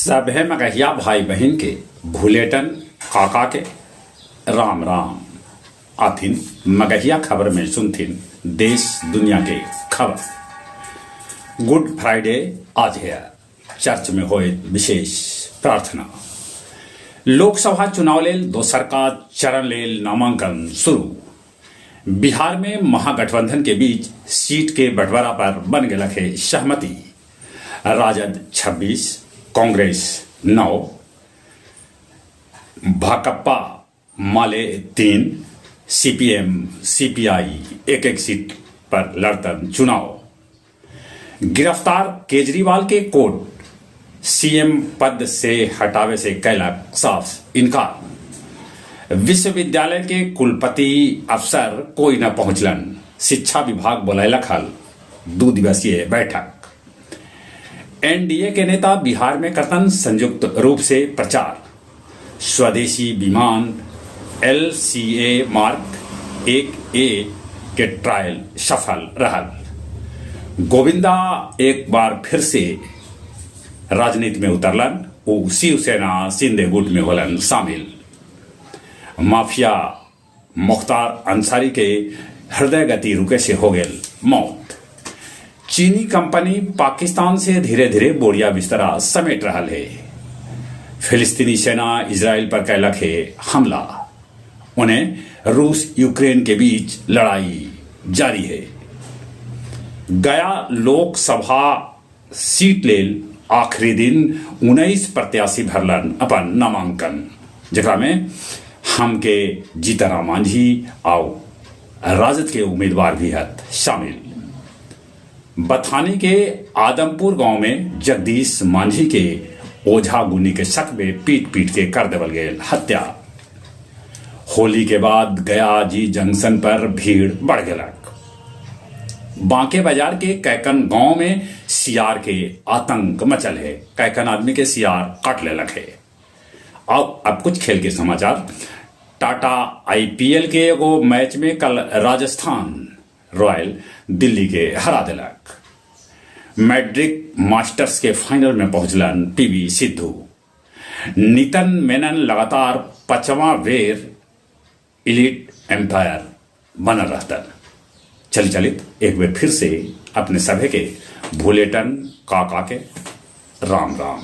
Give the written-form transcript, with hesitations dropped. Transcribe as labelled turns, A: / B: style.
A: सभे मगहिया भाई बहिन के भुलेटन काका के राम राम। आथिन मगहिया खबर में सुनथिन देश दुनिया के खबर। गुड फ्राइडे आज है, चर्च में होए विशेष प्रार्थना। लोकसभा चुनाव लेल दोसर का चरण लेल नामांकन शुरू। बिहार में महागठबंधन के बीच सीट के बंटवारा पर बन गेलक हे सहमति। राजद 26, कांग्रेस 9, भाकपा माले 3, सीपीएम सीपीआई एक-एक सीट पर लड़तन चुनाव। गिरफ्तार केजरीवाल के कोर्ट सीएम पद से हटावे से कैलक साफ इनकार। विश्वविद्यालय के कुलपति अफसर कोई न पहुंचलन, शिक्षा विभाग बोलैलक हल दू दिवसीय बैठक। एनडीए के नेता बिहार में करतन संयुक्त रूप से प्रचार। स्वदेशी विमान एलसीए मार्क 1A के ट्रायल सफल रहल। गोविंदा एक बार फिर से राजनीति में उतरलन, ऊ शिवसेना शिंदे गुट में होलन शामिल। माफिया मुख्तार अंसारी के हृदय गति रुके से हो गेल मौत। चीनी कंपनी पाकिस्तान से धीरे-धीरे बोरिया बिस्तरा समेट रहल हे। फिलिस्तीनी सेना इजराइल पर कैलक हे हमला। ओने रूस यूक्रेन के बीच लड़ाई जारी हे। गया लोकसभा सीट लेल आखिरी दिन 19 प्रत्याशी भरलन अपन नामांकन, जेकरा में हम के जीतनराम मांझी आउ राजद के उम्मीदवार भी हथ शामिल। बथानी के आदमपुर गांव में जगदीश मांझी के ओझा गुनी के शक में पीट-पीट के कर देवल गेल हत्या। होली के बाद गया जी जंक्शन पर भीड़ बढ़ गेलक। बांके बाजार के कैकन गांव में सियार के आतंक मचल हे, कैकन आदमी के सियार काट लेलक हे। अब कुछ खेल के समाचार। टाटा आईपीएल के एगो मैच में कल राजस्थान रॉयल दिल्ली के हरा देलक। मैड्रिड मास्टर्स के फाइनल में पहुंचलन पीवी सिद्धू। नितिन मेनन लगातार पांचवा बेर इलीट एम्पायर बनल रहतन। चल चलित एक बेर फिर से अपने सभे के भुलेटन काका के राम राम।